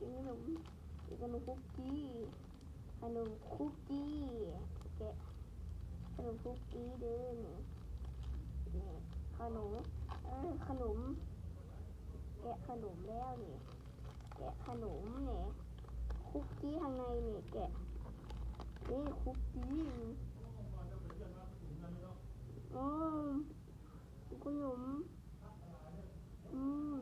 ກິນຂະໜົມ ກິນຂະໜົມຄຸກກີ້ ຂະໜົມຄຸກກີ້ ແກະຂະໜົມຄຸກກີ້ເດີ້ ນີ້ ນີ້ ຂະໜົມ ເອີ ຂະໜົມ ແກະຂະໜົມແລ້ວນີ້ ແກະຂະໜົມນີ້ ຄຸກກີ້ທາງໃນນີ້ ແກະ ນີ້ຄຸກກີ້ ໂອ້ ຂະໜົມ ອືມ.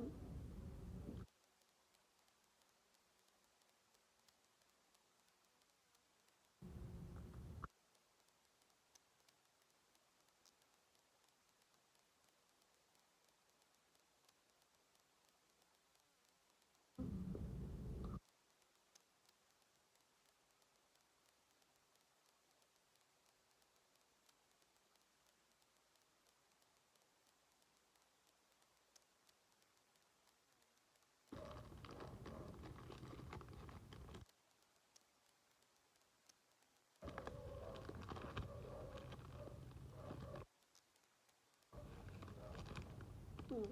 ອືມ.ກິນ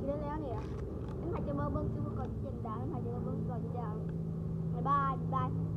ໄດ້ແລ້ວນີ້ ໃຜຈະມາເບິ່ງຄລິບກ່ອນ ສຽງດັງ ໃຜຈະມາເບິ່ງກ່ອນ ສຽງດັງ ບາຍບາຍ ບາຍບາຍ.